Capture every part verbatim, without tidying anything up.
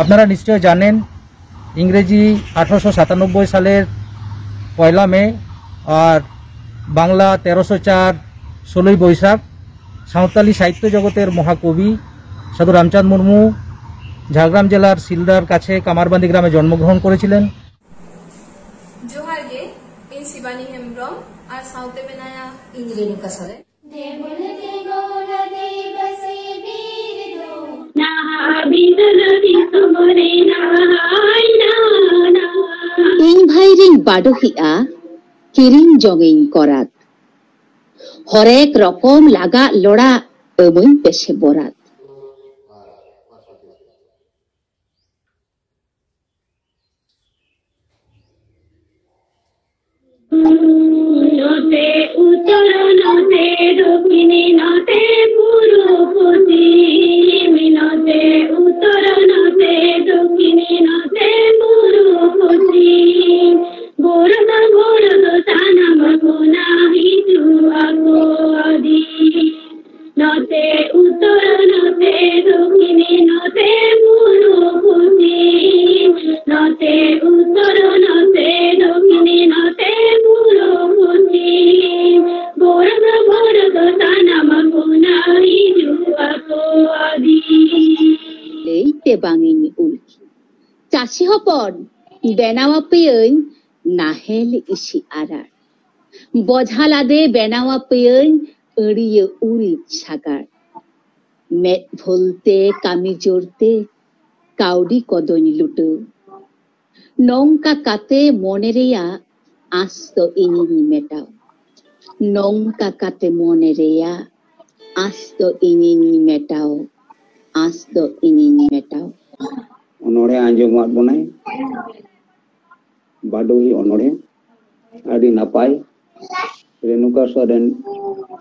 আপনারা নিশ্চয় জানেন, ইংরেজি আঠারোশো সাতানব্বই সালের পয়লা মে আর বাংলা তেরোশো চার ষোলোই বৈশাখ সাঁওতালি সাহিত্য জগতের মহাকবি সাধু রামচাঁদ মুর্মু ঝাড়গ্রাম জেলার সিলদার কাছে কামারবান্দি গ্রামে জন্মগ্রহণ করেছিলেন। ᱡᱚᱦᱟᱨ ᱜᱮ, ᱤᱧ ᱥᱤᱵᱟᱱᱤ ᱦᱮᱢᱵᱨᱚᱢ ᱟᱨ ᱥᱟᱶᱛᱮ ᱢᱮᱱᱟᱭᱟ ᱤᱧ ᱨᱮᱱᱩᱠᱟ ᱥᱚᱨᱮᱱ᱾ ᱤᱧ ᱵᱷᱟᱹᱭᱨᱤᱧ ᱵᱟᱰᱚᱦᱤᱜᱼᱟ, ᱠᱤᱨᱤᱧ ᱡᱚᱝᱤᱧ ᱠᱚᱨᱟᱛ᱾ ᱦᱚᱨᱮᱠ ᱨᱚᱠᱚᱢ ᱞᱟᱜᱟᱜ ᱞᱚᱲᱟᱜ, ᱟᱹᱢᱟᱹᱧ ᱯᱮᱥᱮ ᱵᱚᱨᱟᱛ᱾ ᱱᱚᱛᱮ ᱩᱛᱛᱚᱨ, ᱱᱚᱛᱮ ᱫᱚᱠᱷᱤᱱ, ᱱᱚᱛᱮ ᱯᱩᱨᱩᱵ ᱯᱚᱪᱷᱤᱢ, ᱱᱚᱛᱮ ᱩᱛᱛᱚᱨ, ᱱᱚᱛᱮ ᱫᱚᱠᱷᱤᱱ, ᱱᱚᱛᱮ ᱯᱩᱨᱩᱵ ᱯᱚᱪᱷᱤᱢ᱾ ᱜᱚᱨᱚᱵ ᱜᱚᱨᱚᱵ ᱥᱟᱱᱟᱢ ᱠᱚᱱᱟ ᱦᱤᱡᱩᱜ ᱟᱠᱚ ᱟᱹᱫᱤ᱾ ᱱᱚᱛᱮ ᱩᱛᱛᱚᱨ, ᱱᱚᱛᱮ ᱫᱚᱠᱷᱤᱱ, ᱱᱚᱛᱮ ᱯᱩᱨᱩᱵ ᱯᱚᱪᱷᱤᱢ, ᱱᱚᱛᱮ ᱩᱛᱛᱚᱨ, ᱱᱚᱛᱮ ᱫᱚᱠᱷᱤᱱ, ᱱᱚᱛᱮ ᱯᱩᱨᱩᱵ ᱯᱚᱪᱷᱤᱢ᱾ ᱜᱚᱨᱚᱵ ᱜᱚᱨᱚᱵ ᱥᱟᱱᱟᱢ ᱠᱚᱱᱟ ᱦᱤᱡᱩᱜ ᱟᱠᱚ ᱟᱹᱫᱤ᱾ ᱞᱟᱹᱭᱛᱮ ᱵᱟᱝ ᱤᱧ ᱩᱞᱠᱤ᱾ ᱪᱟᱹᱥᱤ ᱦᱚᱯᱚᱱ, ᱵᱮᱱᱟᱣ ᱟᱯᱮᱭᱟᱹᱧ ᱱᱟᱦᱮᱞ ᱤᱥᱤ ᱟᱨᱟᱲ᱾ ᱵᱚᱡᱷᱟ ᱞᱟᱫᱮ ᱵᱮᱱᱟᱣ ᱟᱯᱮᱭᱟᱹᱧ ᱟᱹᱲᱤᱭᱟᱹ ᱩᱨᱤᱡ ᱥᱟᱜᱟᱲ᱾ ᱢᱮᱫ ᱵᱷᱩᱞᱛᱮ ᱠᱟᱹᱢᱤ ᱡᱳᱨᱛᱮ ᱠᱟᱹᱣᱰᱤ ᱠᱚᱫᱚᱧ ᱞᱩᱴᱟᱹᱣ᱾ ᱱᱚᱝᱠᱟ ᱠᱟᱛᱮ ᱢᱚᱱᱮ ᱨᱮᱭᱟᱜ ᱟᱸᱥ ᱫᱚ ᱤᱧᱤᱧ ᱢᱮᱴᱟᱣ᱾ ᱱᱚᱝᱠᱟ ᱠᱟᱛᱮ ᱢᱚᱱᱮ ᱨᱮᱭᱟᱜ ᱟᱸᱥ ᱫᱚ ᱤᱧᱤᱧ ᱢᱮᱴᱟᱣ᱾ ᱟᱸᱥ ᱫᱚ ᱤᱧᱤᱧ ᱢᱮᱴᱟᱣ᱾ ᱚᱱᱚᱬᱦᱮ ᱟᱸᱡᱚᱢᱟᱫ ᱵᱚᱱᱟᱭ᱾ ᱵᱟᱰᱚᱦᱤ ᱚᱱᱚᱬᱦᱮ᱾ ᱟᱹᱰᱤ ᱱᱟᱯᱟᱭ᱾ ᱨᱮᱱᱩᱠᱟ ᱥᱚᱨᱮᱱ,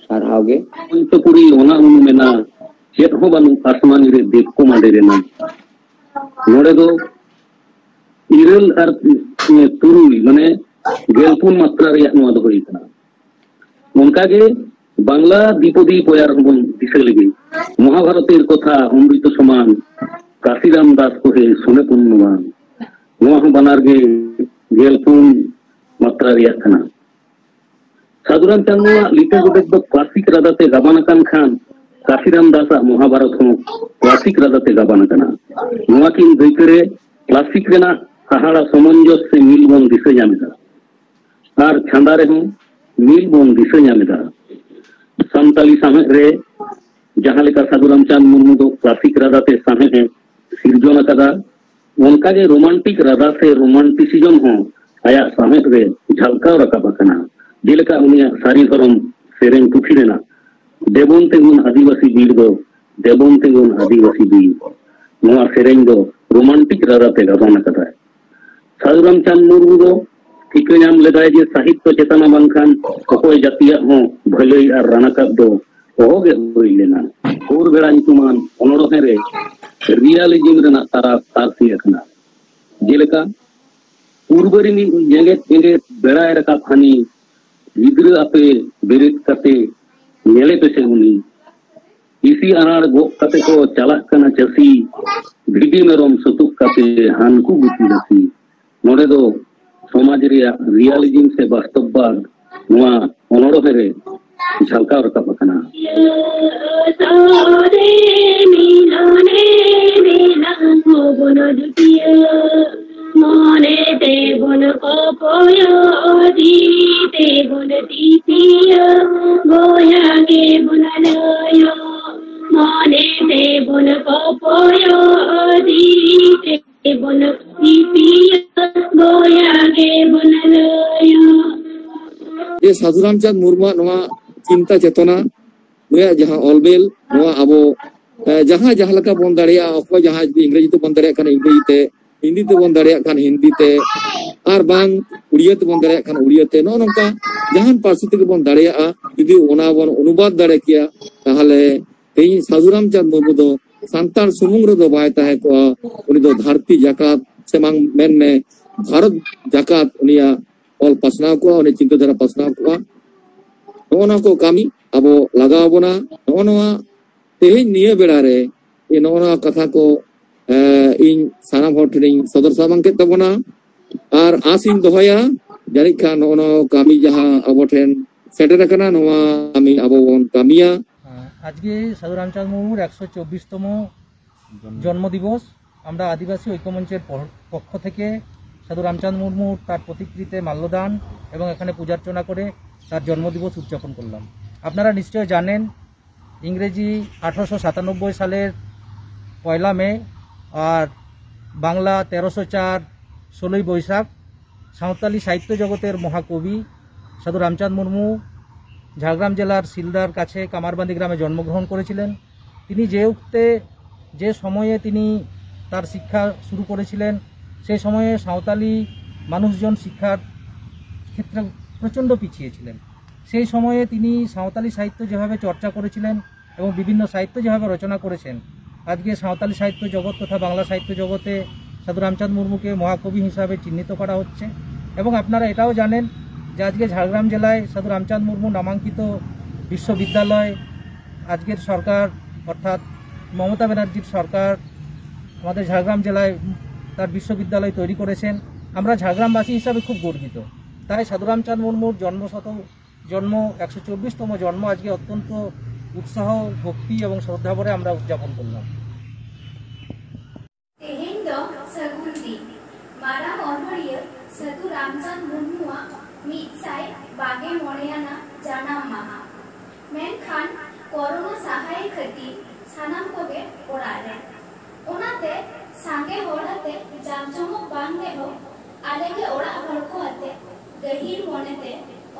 ᱥᱟᱨᱦᱟᱣ ᱜᱮ᱾ ᱯᱚᱧᱪᱚᱯᱩᱨᱤ ᱚᱱᱟ ᱚᱱᱩ ᱢᱮᱱᱟ, ᱪᱮᱫ ᱦᱚᱸ ᱵᱟᱹᱱᱩᱜ ᱟᱥᱢᱟᱱᱤ ᱨᱮ ᱫᱮᱵ ᱠᱚ ᱢᱟᱸᱰᱮ ᱨᱮᱱᱟ᱾ ᱱᱚᱰᱮ ᱫᱚ ᱤᱨᱟᱹᱞ ᱟᱨ ᱛᱩᱨᱩᱭ, ᱢᱟᱱᱮ ᱜᱮᱞ ᱯᱩᱱ ᱢᱟᱛᱨᱟ ᱨᱮᱭᱟᱜ ᱱᱚᱣᱟ ᱫᱚ ᱦᱩᱭ ᱠᱟᱱᱟ᱾ ᱚᱱᱠᱟᱜᱮ ᱵᱟᱝᱞᱟ ᱫᱤᱯᱚᱫᱤ ᱯᱚᱭᱟᱨ ᱦᱚᱸᱵᱚᱱ ᱫᱤᱥᱟᱹ ᱞᱮᱜᱮ᱾ ᱢᱚᱦᱟᱵᱷᱟᱨᱚᱛᱮᱨ ᱠᱚᱛᱷᱟ, ᱚᱢᱨᱤᱛ ᱥᱚᱢᱟᱱ, ᱠᱟᱥᱤᱨᱟᱢ ᱫᱟᱥ ᱠᱚᱦᱮ ᱥᱩᱱᱮ ᱯᱩᱱᱱᱚᱵᱟᱱ᱾ ᱱᱚᱣᱟ ᱦᱚᱸ ᱵᱟᱱᱟᱨ ᱜᱮ ᱜᱮᱞ ᱯᱩᱱ ᱢᱟᱛᱨᱟ ᱨᱮᱭᱟᱜ ᱠᱟᱱᱟ᱾ ᱥᱟᱫᱷᱩᱨᱟᱢ ᱪᱟᱸᱫᱽ ᱢᱩᱨᱢᱩᱣᱟᱜ ᱞᱤᱴᱟᱹ ᱜᱚᱰᱮᱛ ᱫᱚ ᱠᱞᱟᱥᱤᱠ ᱨᱟᱫᱟ ᱛᱮ ᱜᱟᱵᱟᱱ ᱟᱠᱟᱱ ᱠᱷᱟᱱ ᱠᱟᱥᱤᱨᱟᱢ ᱫᱟᱥ ᱟᱜ ᱢᱚᱦᱟᱵᱟᱨᱚᱛ ᱦᱚᱸ ᱠᱞᱟᱥᱤᱠ ᱨᱟᱫᱟ ᱛᱮ ᱜᱟᱵᱟᱱ ᱟᱠᱟᱱᱟ᱾ ᱱᱚᱣᱟ ᱠᱤᱱ ᱫᱟᱹᱭᱠᱟᱹ ᱨᱮ ᱠᱞᱟᱥᱤᱠ ᱨᱮᱱᱟᱜ ᱦᱟᱦᱟᱲᱟ ᱥᱚᱢᱚᱧᱡᱚᱥ ᱥᱮ ᱢᱤᱞ ᱵᱚᱱ ᱫᱤᱥᱟᱹ ᱧᱟᱢ ᱮᱫᱟ᱾ ᱟᱨ ᱪᱷᱟᱸᱫᱟ ᱨᱮᱦᱚᱸ ᱢᱤᱞ ᱵᱚᱱ ᱫᱤᱥᱟᱹ ᱧᱟᱢ ᱮᱫᱟ᱾ ᱥᱟᱱᱛᱟᱲᱤ ᱥᱟᱶᱦᱮᱫ ᱨᱮ ᱡᱟᱦᱟᱸ ᱞᱮᱠᱟ ᱥᱟᱫᱷᱩᱨᱟᱢ ᱪᱟᱸᱫᱽ ᱢᱩᱨᱢᱩ ᱫᱚ ᱠᱞᱟᱥᱤᱠ ᱨᱟᱫᱟ ᱛᱮ ᱥᱟᱶᱦᱮᱫ ᱮ ᱥᱤᱨᱡᱚᱱ ᱟᱠᱟᱫᱟ, ᱚᱱᱠᱟᱜᱮ ᱨᱳᱢᱟᱱᱴᱤᱠ ᱨᱟᱫᱟ ᱥᱮ ᱨᱳᱢᱟᱱᱴᱤᱥᱤᱡᱚᱢ ᱦᱚᱸ ᱟᱭᱟᱜ ᱥᱟᱶᱦᱮᱫ ᱨᱮ ᱡᱷᱟᱞᱠᱟᱣ ᱨᱟᱠᱟᱵ ᱟᱠᱟᱱᱟ᱾ ᱡᱮᱞᱮᱠᱟ ᱩᱱᱤᱭᱟᱜ ᱥᱟᱹᱨᱤ ᱫᱷᱚᱨᱚᱢ ᱥᱮᱨᱮᱧ ᱯᱩᱛᱷᱤ ᱨᱮᱱᱟᱜ ᱫᱮᱵᱚᱱ ᱛᱤᱸᱜᱩᱱ ᱟᱹᱫᱤᱵᱟᱹᱥᱤ ᱵᱤᱨ ᱫᱚ, ᱫᱮᱵᱚᱱ ᱛᱤᱸᱜᱩᱱ ᱟᱹᱫᱤᱵᱟᱹᱥᱤ ᱵᱤᱨ, ᱱᱚᱣᱟ ᱥᱮᱨᱮᱧ ᱫᱚ ᱨᱳᱢᱟᱱᱴᱤᱠ ᱨᱟᱫᱟ ᱛᱮ ᱜᱟᱵᱟᱱ ᱟᱠᱟᱫᱟᱭ᱾ ᱥᱟᱫᱷᱩᱨᱟᱢ ᱪᱟᱸᱫᱽ ᱢᱩᱨᱢᱩ ᱫᱚ ᱴᱷᱤᱠᱟᱹ ᱧᱟᱢ ᱞᱮᱫᱟᱭ ᱡᱮ ᱥᱟᱦᱤᱛᱛᱚ ᱪᱮᱛᱟᱱᱟ ᱵᱟᱝᱠᱷᱟᱱ ᱚᱠᱚᱭ ᱡᱟᱹᱛᱤᱭᱟᱜ ᱦᱚᱸ ᱵᱷᱟᱹᱞᱟᱹᱭ ᱟᱨ ᱨᱟᱱᱟᱠᱟᱵ ᱫᱚ ᱚᱦᱚᱜᱮ ᱦᱩᱭ ᱞᱮᱱᱟ᱾ ᱦᱚᱨ ᱵᱮᱲᱟ ᱧᱩᱛᱩᱢᱟᱱ ᱚᱱᱚᱬᱦᱮ ᱨᱮ ᱨᱤᱭᱟᱞᱤᱡᱢ ᱨᱮᱱᱟᱜ ᱛᱟᱨᱟ ᱛᱟᱨᱥᱤ ᱟᱠᱟᱱᱟ᱾ ᱡᱮᱞᱮᱠᱟ, ᱯᱩᱨᱵᱟᱹ ᱨᱤᱱᱤᱡ ᱡᱮᱜᱮᱛ ᱡᱮᱜᱮᱛ ᱵᱮᱲᱟᱭ ᱨᱟᱠᱟᱵ ᱦᱟᱹᱱᱤ, ᱜᱤᱫᱽᱨᱟᱹ ᱟᱯᱮ ᱵᱮᱨᱮᱫ ᱠᱟᱛᱮ ᱧᱮᱞᱮ ᱯᱮᱥᱮ ᱩᱱᱤ, ᱤᱥᱤ ᱟᱨᱟᱲ ᱜᱚᱜ ᱠᱟᱛᱮ ᱠᱚ ᱪᱟᱞᱟᱜ ᱠᱟᱱᱟ ᱪᱟᱹᱥᱤ, ᱵᱷᱤᱰᱤ ᱢᱮᱨᱚᱢ ᱥᱩᱛᱩᱜ ᱠᱟᱛᱮ ᱦᱟᱱᱠᱩ ᱜᱩᱯᱤ ᱫᱟᱹᱥᱤ᱾ ᱱᱚᱰᱮ ᱫᱚ ᱥᱚᱢᱟᱡᱽ ᱨᱮᱭᱟᱜ ᱨᱤᱭᱟᱞᱤᱡᱢ ᱥᱮ ᱵᱟᱥᱛᱚᱵᱵᱟᱫ ᱱᱚᱣᱟ ᱚᱱᱚᱬᱦᱮ ᱨᱮ ᱡᱷᱟᱞᱠᱟᱣ ᱨᱟᱠᱟᱵ ᱟᱠᱟᱱᱟ᱾ ᱢᱚᱱᱮ ᱛᱮᱵᱚᱱ ᱠᱚᱯᱚᱭᱚ, ᱡᱤᱣᱤ ᱛᱮᱵᱚᱱ ᱛᱤᱥᱤᱭᱟ, ᱵᱚᱭᱦᱟ ᱜᱮᱵᱚᱱ ᱞᱟᱹᱭᱟ᱾ ᱢᱚᱱᱮ ᱛᱮᱵᱚᱱ ᱠᱚᱯᱚᱭᱚ, ᱡᱤᱣᱤ ᱛᱮᱵᱚᱱ ᱛᱤᱥᱤᱭᱟ, ᱵᱚᱭᱦᱟ ᱜᱮᱵᱚᱱ ᱞᱟᱹᱭᱟ᱾ ᱡᱮ ᱥᱟᱫᱷᱩ ᱨᱟᱢᱪᱟᱸᱫᱽ ᱢᱩᱨᱢᱩᱣᱟᱜ ᱱᱚᱣᱟ ᱪᱤᱱᱛᱟ ᱪᱮᱛᱚᱱᱟ, ᱱᱩᱭᱟᱜ ᱡᱟᱦᱟᱸ ᱚᱞ ᱵᱮᱞ, ᱱᱚᱣᱟ ᱟᱵᱚ, ᱮ, ᱡᱟᱦᱟᱸ ᱡᱟᱦᱟᱸ ᱞᱮᱠᱟ ᱵᱚᱱ ᱫᱟᱲᱮᱭᱟᱜᱼᱟ, ᱚᱠᱚᱭ ᱡᱟᱦᱟᱸ ᱡᱩᱫᱤ ᱤᱝᱨᱮᱡᱤ ᱛᱮᱵᱚᱱ ᱫᱟᱲᱮᱭᱟᱜ ᱠᱷᱟᱱ ᱤᱝᱨᱮᱡᱤ ᱛᱮ, ᱦᱤᱱᱫᱤ ᱛᱮᱵᱚᱱ ᱫᱟᱲᱮᱭᱟᱜ ᱠᱷᱟᱱ ᱦᱤᱱᱫᱤ ᱛᱮ, ᱟᱨ ᱵᱟᱝ ᱩᱲᱤᱭᱟ ᱛᱮᱵᱚᱱ ᱫᱟᱲᱮᱭᱟᱜ ᱠᱷᱟᱱ ᱩᱲᱤᱭᱟ ᱛᱮ, ᱱᱚᱜᱼᱚ ᱱᱚᱝᱠᱟ ᱡᱟᱦᱟᱱ ᱯᱟᱹᱨᱥᱤ ᱛᱮᱜᱮ ᱵᱚᱱ ᱫᱟᱲᱮᱭᱟᱜᱼᱟ, ᱡᱩᱫᱤ ᱚᱱᱟ ᱵᱚᱱ ᱚᱱᱩᱵᱟᱫ ᱫᱟᱲᱮ ᱠᱮᱭᱟ, ᱛᱟᱦᱚᱞᱮ ᱛᱮᱦᱮᱧ ᱥᱟᱫᱷᱩ ᱨᱟᱢᱪᱟᱸᱫᱽ ᱢᱩᱨᱢᱩ ᱫᱚ ᱥᱟᱱᱛᱟᱲ ᱥᱩᱢᱩᱝ ᱨᱮᱫᱚ ᱵᱟᱭ ᱛᱟᱦᱮᱸ ᱠᱚᱜᱼᱟ, ᱩᱱᱤ ᱫᱚ ᱫᱷᱟᱹᱨᱛᱤ ᱡᱟᱠᱟᱛ ᱥᱮ ᱵᱟᱝ ᱢᱮᱱᱢᱮ ᱵᱷᱟᱨᱚᱛ ᱡᱟᱠᱟᱛ ᱩᱱᱤᱭᱟᱜ ᱚᱞ ᱯᱟᱥᱱᱟᱣ ᱠᱚᱜᱼᱟ, ᱩᱱᱤ ᱪᱤᱱᱛᱟᱹ ᱫᱷᱟᱨᱟ ᱯᱟᱥᱱᱟᱣ ᱠᱚᱜᱼᱟ᱾ ᱱᱚᱜᱼᱚ ᱱᱚᱣᱟ ᱠᱚ ᱠᱟᱹᱢᱤ ᱟᱵᱚ ᱞᱟᱜᱟᱣ ᱵᱚᱱᱟ᱾ ᱱᱚᱜᱼᱚ ᱱᱚᱣᱟ ᱛᱮᱦᱮᱧ ᱱᱤᱭᱟᱹ ᱵᱮᱲᱟ ᱨᱮ ᱱᱚᱜᱼᱚ ᱱᱚᱣᱟ ᱠᱟᱛᱷᱟ ᱠᱚ ᱮ, ᱤᱧ ᱥᱟᱱᱟᱢ ᱦᱚᱲ ᱴᱷᱮᱱᱤᱧ ᱥᱚᱫᱚᱨ ᱥᱟᱢᱟᱝ ᱠᱮᱫ ᱛᱟᱵᱚᱱᱟ᱾ ᱟᱨ ᱟᱥ ᱤᱧ ᱫᱚᱦᱚᱭᱟ, ᱡᱟᱹᱱᱤᱡ ᱠᱷᱟᱱ ᱱᱚᱜᱼᱚ ᱱᱚᱣᱟ ᱠᱟᱹᱢᱤ ᱡᱟᱦᱟᱸ ᱟᱵᱚ ᱴᱷᱮᱱ ᱥᱮᱴᱮᱨ ᱟᱠᱟᱱᱟ, ᱱᱚᱣᱟ ᱠᱟᱹᱢᱤ ᱟᱵᱚ ᱵᱚᱱ ᱠᱟᱹᱢᱤᱭᱟ᱾ আজকে সাধু রামচাঁদ মুর্মুর একশো চব্বিশতম জন্ম দিবস। আমরা আদিবাসী ঐক্যমঞ্চের পর-, পক্ষ থেকে সাধু রামচাঁদ মুর্মুর তার প্রতিকৃতিতে মাল্যদান এবং এখানে পূজার্চনা করে তার জন্মদিবস উদযাপন করলাম। আপনারা নিশ্চয় জানেন, ইংরেজি আঠারোশো সাতানব্বই সালের পয়লা মে আর বাংলা তেরোশো চার ষোলোই বৈশাখ, সাঁওতালি সাহিত্য জগতের মহাকবি সাধু রামচাঁদ মুর্মু ঝাড়গ্রাম জেলার সিলদার কাছে কামারবান্দি গ্রামে জন্মগ্রহণ করেছিলেন। তিনি যে উক্তে, যে সময়ে তিনি তার শিক্ষা শুরু করেছিলেন, সেই সময়ে সাঁওতালি মানুষজন শিক্ষার ক্ষেত্রে প্রচণ্ড পিছিয়ে ছিলেন। সেই সময়ে তিনি সাঁওতালি সাহিত্য যেভাবে চর্চা করেছিলেন এবং বিভিন্ন সাহিত্য যেভাবে রচনা করেছেন, আজকে সাঁওতালি সাহিত্য জগৎ তথা বাংলা সাহিত্য জগতে সাধু রামচাঁদ মুর্মুকে মহাকবি হিসাবে চিহ্নিত করা হচ্ছে। এবং আপনারা এটাও জানেন যে আজকে ঝাড়গ্রাম জেলায় সাধু রামচাঁদ মুর্মু নামাঙ্কিত বিশ্ববিদ্যালয় আজকের সরকার, অর্থাৎ মমতা ব্যানার্জির সরকার আমাদের ঝাড়গ্রাম জেলায় তার বিশ্ববিদ্যালয় তৈরি করেছেন। আমরা ঝাড়গ্রামবাসী হিসাবে খুব গর্বিত। তাই সাধু রামচাঁদ মুর্মুর জন্মশত জন্ম একশো চব্বিশতম জন্ম আজকে অত্যন্ত উৎসাহ, ভক্তি এবং শ্রদ্ধা ভরে আমরা উদযাপন করলাম। ᱛᱮᱦᱮᱧ ᱫᱚ ᱥᱟᱹᱜᱩᱱ ᱫᱤᱱ, ᱢᱟᱨᱟᱝ ᱚᱱᱚᱲᱤᱭᱟᱹ ᱥᱟᱹᱫᱷᱩ ᱨᱟᱢᱪᱟᱸᱫᱽ ᱢᱩᱨᱢᱩᱣᱟᱜ ᱢᱤᱫ ᱥᱟᱭ ᱵᱟᱜᱮ ᱢᱚᱬᱮ ᱟᱱᱟᱜ ᱡᱟᱱᱟᱢ ᱢᱟᱦᱟ᱾ ᱢᱮᱱᱠᱷᱟᱱ ᱠᱚᱨᱳᱱᱟ ᱥᱟᱦᱟᱭᱮ ᱠᱷᱟᱹᱛᱤᱨ ᱥᱟᱱᱟᱢ ᱠᱚᱜᱮ ᱚᱲᱟᱜ ᱨᱮ᱾ ᱚᱱᱟᱛᱮ ᱥᱟᱸᱜᱮ ᱦᱚᱲ ᱟᱛᱮ ᱡᱟᱠ ᱡᱚᱢᱚᱠ ᱵᱟᱝ ᱨᱮᱦᱚᱸ ᱟᱞᱮ ᱜᱮ ᱚᱲᱟᱜ ᱦᱚᱲ ᱠᱚ ᱟᱛᱮ ᱜᱟᱹᱦᱤᱨ ᱢᱚᱱᱮᱛᱮ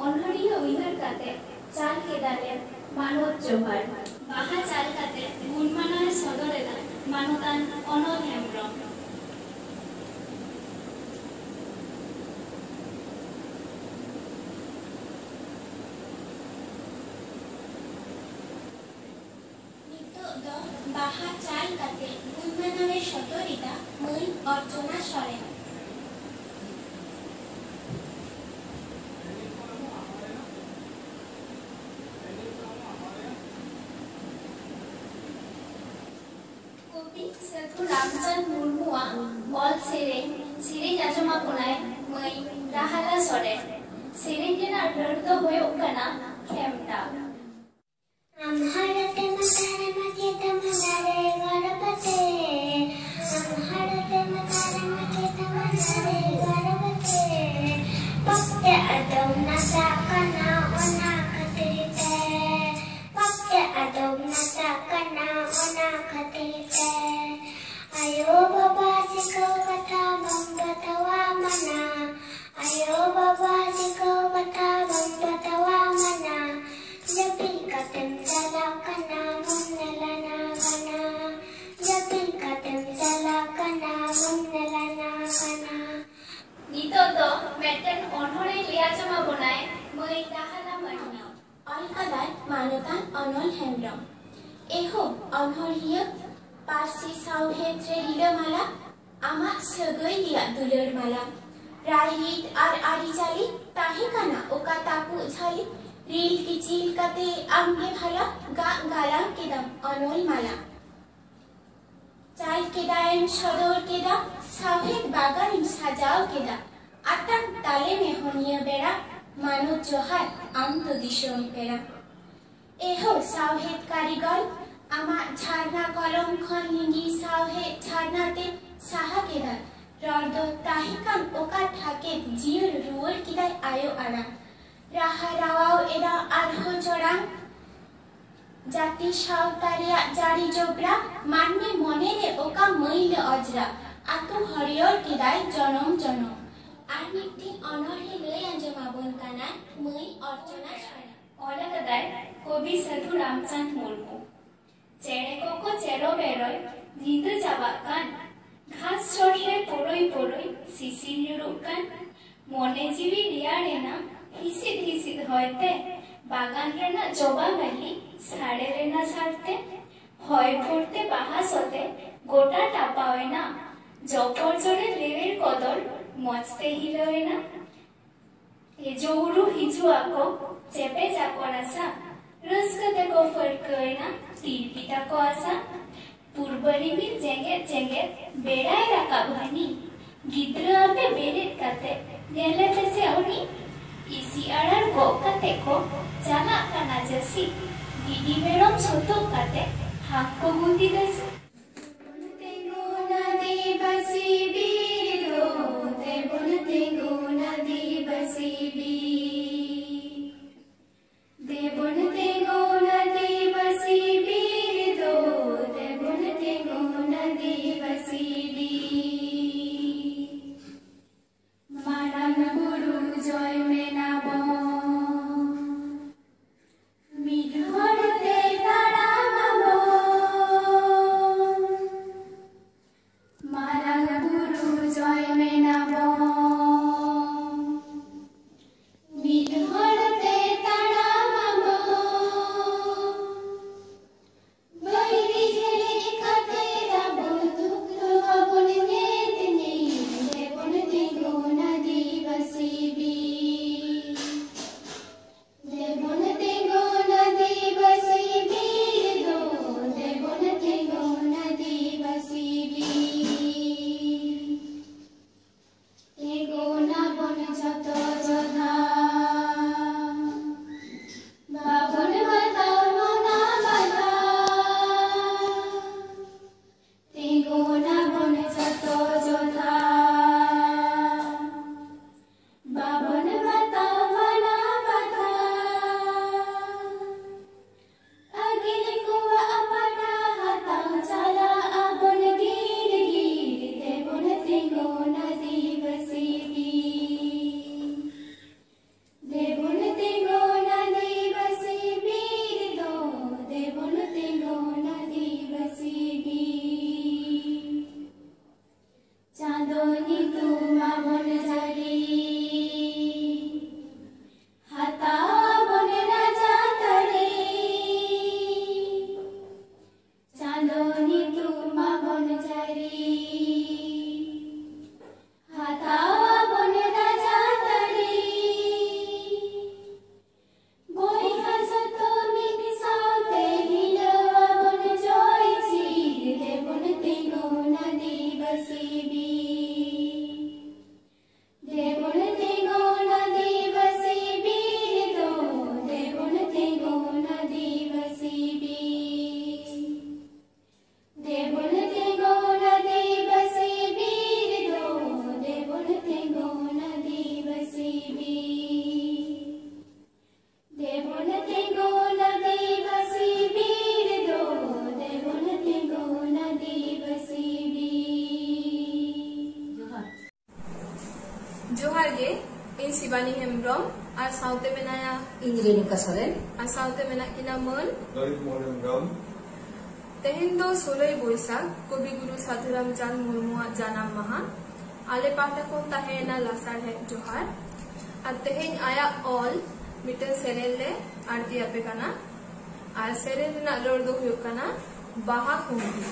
ᱚᱱᱚᱲᱤᱭᱟᱹ ᱩᱭᱦᱟᱹᱨ ᱠᱟᱛᱮ ᱪᱟᱞ ᱠᱮᱫᱟᱞᱮ ᱢᱟᱱᱚᱛ ᱡᱚᱦᱟᱨ᱾ ᱵᱟᱦᱟ ᱪᱟᱞ ᱠᱟᱛᱮ ᱜᱩᱱᱢᱟᱱᱟᱣ ᱮ ᱥᱚᱫᱚᱨ ᱮᱫᱟ ᱢᱟᱱᱚᱛᱟᱱ ᱚᱱᱚᱞ ᱦᱮᱢᱵᱽᱨᱚᱢ᱾ ᱱᱤᱛᱚᱜ ᱫᱚ ᱵᱟᱦᱟ ᱪᱟᱞ ᱠᱟᱛᱮ ᱜᱩᱱᱢᱟᱱᱟᱣ ᱮ ᱥᱚᱫᱚᱨ ᱮᱫᱟ ᱢᱟᱹᱭ ᱚᱨᱪᱚᱱᱟ ᱥᱚᱨᱮᱱ᱾ ᱥᱟᱹᱫᱷᱩ ᱨᱟᱢᱪᱟᱸᱫᱽ ᱢᱩᱨᱢᱩᱣᱟᱜ ᱚᱞ ᱥᱮᱨᱮᱧ, ᱥᱮᱨᱮᱧ ᱟᱸᱡᱚᱢ ᱟᱵᱚᱱᱟᱭ ᱢᱟᱹᱭ ᱨᱟᱦᱟᱞᱟ ᱥᱚᱨᱮᱱ᱾ ᱥᱮᱨᱮᱧ ᱨᱮᱱᱟᱜ ᱨᱟᱹᱲ ᱫᱚ ᱦᱩᱭᱩᱜ ᱠᱟᱱᱟ ᱠᱷᱮᱢᱴᱟ᱾ ᱟᱢ ᱦᱟᱨᱛᱮ ᱢᱟᱛᱟᱨᱮ ᱢᱟᱪᱮᱛᱟᱢ ᱫᱟᱨᱮ ᱜᱟᱲᱵᱟᱛᱮ᱾ ᱟᱢ ᱦᱟᱨᱛᱮ ᱢᱟᱛᱟᱨᱮ ᱢᱟᱪᱮᱛᱟᱢ ᱫᱟᱨᱮ ᱜᱟᱲᱵᱟᱛᱮ᱾ ᱯᱟᱯᱛᱮ ᱟᱫᱚᱢ ᱱᱟᱥᱟᱜ ᱠᱟᱱᱟ ᱚᱱᱟ ᱠᱷᱟᱹᱛᱤᱨ ᱛᱮ᱾ ᱯᱟᱯᱛᱮ ᱟᱫᱚᱢ ᱱᱟᱥᱟᱜ ᱠᱟᱱᱟ ᱚᱱᱟ ᱠᱷᱟᱹᱛᱤᱨ ᱛᱮ᱾ ᱟᱭᱳ ᱵᱟᱵᱟ ᱥᱤᱠᱷᱟᱹᱣ ᱠᱟᱛᱷᱟ ᱵᱟᱢ ᱵᱟᱛᱟᱣᱟ ᱢᱟᱱᱟ᱾ ᱟᱭᱳ ᱵᱟᱵᱟ ᱥᱤᱠᱷᱟᱹᱣ ᱠᱟᱛᱷᱟ ᱵᱟᱢ ᱵᱟᱛᱟᱣᱟ ᱢᱟᱱᱟ᱾ ᱡᱟᱹᱯᱤᱫ ᱠᱟᱛᱮᱢ ᱪᱟᱞᱟᱜ ᱠᱟᱱᱟ ᱵᱚᱱ ᱧᱮᱞᱟᱱᱟ ᱠᱟᱱᱟ᱾ ᱡᱟᱹᱯᱤᱫ ᱠᱟᱛᱮᱢ ᱪᱟᱞᱟᱜ ᱠᱟᱱᱟ ᱵᱚᱱ ᱧᱮᱞᱟᱱᱟ ᱠᱟᱱᱟ᱾ ᱱᱤᱛᱚᱜ ᱫᱚ ᱢᱤᱫᱴᱮᱱ ᱚᱱᱚᱬᱦᱮ ᱞᱟᱹᱭ ᱟᱸᱡᱚᱢ ᱟᱵᱚᱱᱟᱭ ᱢᱟᱹᱭ ᱨᱟᱦᱟᱞᱟ ᱢᱟᱹᱱᱢᱤ᱾ ᱚᱞ ᱠᱟᱫᱟᱭ ᱢᱟᱱᱚᱛᱟᱱ ᱚᱱᱚᱞ ᱦᱮᱢᱵᱽᱨᱚᱢ᱾ ᱮᱦᱳ ᱚᱱᱚᱬᱦᱤᱭᱟᱹ, ᱯᱟᱹᱨᱥᱤ ᱥᱟᱶᱦᱮᱫ ᱨᱮ ᱨᱤᱞᱟᱹᱢᱟᱞᱟ, ᱟᱢᱟᱜ ᱥᱟᱹᱜᱟᱹᱭ ᱨᱮᱭᱟᱜ ᱫᱩᱞᱟᱹᱲ ᱢᱟᱞᱟ᱾ ᱨᱟᱭᱨᱤᱛ ᱟᱨ ᱟᱹᱨᱤᱪᱟᱹᱞᱤ ᱛᱟᱦᱮᱸ ᱠᱟᱱᱟ ᱚᱠᱟ ᱛᱟᱹᱯᱩᱜ ᱡᱷᱟᱹᱞᱤ, ᱨᱤᱞ ᱠᱤᱪᱤᱞ ᱠᱟᱛᱮ ᱟᱢᱜᱮ ᱵᱷᱟᱞᱟ, ᱜᱟᱜ ᱜᱟᱞᱟᱝ ᱠᱮᱫᱟᱢ ᱚᱱᱚᱞ ᱢᱟᱞᱟ᱾ ᱪᱟᱞ ᱠᱮᱫᱟᱭᱮᱢ ᱥᱚᱫᱚᱨ ᱠᱮᱫᱟ, ᱥᱟᱶᱦᱮᱫ ᱵᱟᱜᱟᱱᱮᱢ ᱥᱟᱡᱟᱣ ᱠᱮᱫᱟ᱾ ᱟᱛᱟᱝ ᱛᱟᱞᱮᱢᱮ ᱦᱚᱱᱤᱭᱟᱹ ᱵᱮᱲᱟ, ᱢᱟᱱᱚᱛ ᱡᱚᱦᱟᱨ ᱟᱢ ᱫᱚ ᱫᱤᱥᱚᱢ ᱯᱮᱲᱟ᱾ ᱮᱦᱳ ᱥᱟᱶᱦᱮᱫ ᱠᱟᱹᱨᱤᱜᱚᱞ, ᱟᱢᱟᱜ ᱡᱷᱟᱨᱱᱟ ᱠᱚᱞᱚᱢ ᱠᱷᱚᱱ ᱞᱤᱸᱜᱤ ᱥᱟᱶᱦᱮᱫ ᱡᱷᱟᱨᱱᱟ ᱛᱮ ᱥᱟᱦᱟ ᱠᱮᱫᱟ᱾ ᱨᱚᱲ ᱫᱚ ᱛᱟᱦᱮᱸ ᱠᱟᱱ ᱚᱠᱟ ᱴᱷᱟᱠᱮᱫ ᱡᱤᱭᱟᱹᱲ ᱨᱩᱣᱟᱹᱲ ᱠᱮᱫᱟᱭ ᱟᱭᱳ ᱟᱲᱟᱝ᱾ ᱨᱟᱦᱟ ᱨᱟᱣᱟᱣ ᱮᱫᱟ ᱟᱨᱦᱚᱸ ᱪᱚᱲᱟᱝ᱾ ᱡᱟᱹᱛᱤ ᱥᱟᱶᱛᱟ ᱨᱮᱭᱟᱜ ᱡᱟᱹᱨᱤ ᱡᱚᱵᱽᱨᱟ, ᱢᱟᱹᱱᱢᱤ ᱢᱚᱱᱮ ᱨᱮ ᱚᱠᱟ ᱢᱟᱹᱭᱞᱟᱹ ᱚᱡᱽᱨᱟ, ᱟᱹᱛᱩ ᱦᱟᱹᱨᱭᱟᱹᱲ ᱠᱮᱫᱟᱭ ᱡᱚᱱᱚᱢ ᱡᱚᱱᱚᱢ᱾ ᱟᱨ ᱢᱤᱫ ᱴᱤᱡ ᱚᱱᱚᱬᱦᱮ ᱞᱟᱹᱭ ᱟᱸᱡᱚᱢ ᱟᱵᱚᱱ ᱠᱟᱱᱟᱭ ᱢᱟᱹᱭ ᱚᱨᱪᱚᱱᱟ ᱥᱚᱨᱮᱱ᱾ ᱚᱞ ᱟᱠᱟᱫᱟᱭ ᱠᱚᱵᱤ ᱥᱟᱹᱫᱷᱩ ᱨᱟᱢᱪᱟᱸᱫᱽ ᱢᱩᱨᱢᱩ᱾ ᱪᱮᱬᱮ ᱠᱚᱠᱚ ᱪᱮᱨᱚ ᱵᱮᱨᱚᱭ, ᱧᱤᱫᱟᱹ ᱪᱟᱵᱟᱜ ᱠᱟᱱ᱾ ᱜᱷᱟᱥ ᱪᱚᱴ ᱨᱮ ᱯᱳᱨᱳᱭ ᱯᱳᱨᱳᱭ ᱥᱤᱥᱤᱨ ᱧᱩᱨᱩᱜ ᱠᱟᱱ᱾ ᱢᱚᱱᱮ ᱡᱤᱣᱤ ᱨᱮᱭᱟᱲ ᱮᱱᱟ ᱦᱤᱥᱤᱫ ᱦᱤᱥᱤᱫ ᱦᱚᱭ ᱛᱮ᱾ ᱵᱟᱜᱟᱱ ᱨᱮᱱᱟᱜ ᱡᱚᱵᱟ ᱵᱟᱹᱞᱤ ᱥᱟᱲᱮ ᱞᱮᱱᱟ ᱥᱟᱨᱛᱮ᱾ ᱦᱚᱭ ᱵᱷᱳᱨ ᱛᱮ ᱵᱟᱦᱟ ᱥᱚᱛᱮ ᱜᱚᱴᱟ ᱴᱟᱯᱟᱣ ᱮᱱᱟ᱾ ᱡᱚᱯᱚᱨ ᱡᱚᱨᱮ ᱞᱮᱣᱮᱨ ᱠᱚᱫᱚᱨ ᱢᱚᱡᱽ ᱛᱮ ᱦᱤᱞᱟᱹᱣ ᱮᱱᱟ᱾ ᱛᱮᱡᱳ ᱦᱩᱲᱩ ᱦᱤᱡᱩᱜ ᱟᱠᱚ, ᱪᱮᱯᱮᱡ ᱟᱠᱚ ᱨᱟᱥᱟ᱾ ᱨᱟᱹᱥᱠᱟᱹ ᱛᱮᱠᱚ ᱯᱷᱟᱹᱨᱠᱟᱹᱣ ᱮᱱᱟ, ᱛᱤᱨᱯᱤ ᱛᱟᱠᱚ ᱟᱥᱟ᱾ ᱯᱩᱨᱵᱟᱹ ᱨᱤᱢᱤᱞ ᱡᱮᱜᱮᱫ ᱡᱮᱜᱮᱫ ᱵᱮᱲᱟᱭ ᱨᱟᱠᱟᱵ ᱦᱟᱹᱱᱤ᱾ ᱜᱤᱫᱽᱨᱟᱹ ᱟᱯᱮ ᱵᱮᱨᱮᱫ ᱠᱟᱛᱮ ᱧᱮᱞᱮ ᱯᱮᱥᱮ ᱩᱱᱤ᱾ ᱤᱥᱤ ᱟᱲᱟᱨ ᱜᱚᱜ ᱠᱟᱛᱮ ᱠᱚ ᱪᱟᱞᱟᱜ ᱠᱟᱱᱟ ᱡᱟᱹᱥᱤ᱾ ᱵᱷᱤᱰᱤ ᱢᱮᱨᱚᱢ ᱥᱩᱛᱩᱜ ᱠᱟᱛᱮ ᱦᱟᱸᱠ ᱠᱚ ᱜᱩᱸᱫᱤ ᱫᱟᱹᱥᱤ᱾ ᱛᱮᱸᱜᱚᱱ ᱟᱹᱫᱤᱵᱟᱹᱥᱤ ᱵᱤᱨ ᱫᱚ, ᱛᱮᱸᱜᱚᱱ ᱛᱮᱸᱜᱚᱱ ᱟᱹᱫᱤᱵᱟᱹᱥᱤ ᱵᱤᱨ᱾ ᱫᱮᱵᱚᱱ ᱛᱮᱸᱜᱚᱱ ᱟᱹᱫᱤᱵᱟᱹᱥᱤ ᱵᱤᱨ ᱫᱚ, ᱫᱮᱵᱚᱱ ᱛᱮᱸᱜᱚᱱ ᱟᱹᱫᱤᱵᱟᱹᱥᱤ ᱵᱤᱨ᱾ ᱢᱟᱨᱟᱝ ᱵᱩᱨᱩ ᱡᱚᱭ ᱢᱮᱱᱟᱵᱚᱱ, ᱢᱤᱫ ᱦᱚᱲ ᱛᱮ ᱛᱟᱲᱟᱢ ᱟᱵᱚᱱ᱾ ᱦᱮᱢᱵᱨᱚᱢ ᱟᱨ ᱥᱟᱶᱛᱮ ᱢᱮᱱᱟᱭᱟ ᱤᱧ ᱨᱮᱱᱩᱠᱟ ᱥᱚᱨᱮᱱ᱾ ᱟᱨ ᱥᱟᱶᱛᱮ ᱢᱮᱱᱟᱜ ᱠᱤᱱᱟ ᱢᱟᱹᱱ ᱞᱚᱞᱤᱛ ᱢᱳᱦᱚᱱ ᱦᱮᱢᱵᱨᱚᱢ᱾ ᱛᱮᱦᱮᱧ ᱫᱚ ᱥᱳᱞᱳᱭ ᱵᱳᱭᱥᱟᱠᱷ, ᱠᱚᱵᱤ ᱜᱩᱨᱩ ᱥᱟᱫᱷᱩ ᱨᱟᱢᱪᱟᱸᱫᱽ ᱢᱩᱨᱢᱩᱣᱟᱜ ᱡᱟᱱᱟᱢ ᱢᱟᱦᱟ᱾ ᱟᱞᱮ ᱯᱟᱦᱴᱟ ᱠᱷᱚᱱ ᱛᱟᱦᱮᱸᱭᱮᱱᱟ ᱞᱟᱥᱟᱲᱦᱮᱫ ᱡᱚᱦᱟᱨ᱾ ᱟᱨ ᱛᱮᱦᱮᱧ ᱟᱭᱟᱜ ᱚᱞ ᱢᱤᱫᱴᱟᱝ ᱥᱮᱨᱮᱧ ᱞᱮ ᱟᱬᱛᱤ ᱟᱯᱮ ᱠᱟᱱᱟ᱾ ᱟᱨ ᱥᱮᱨᱮᱧ ᱨᱮᱱᱟᱜ ᱨᱚᱲ ᱫᱚ ᱦᱩᱭᱩᱜ ᱠᱟᱱᱟ ᱵᱟᱦᱟ ᱠᱷᱩᱱᱴᱤ᱾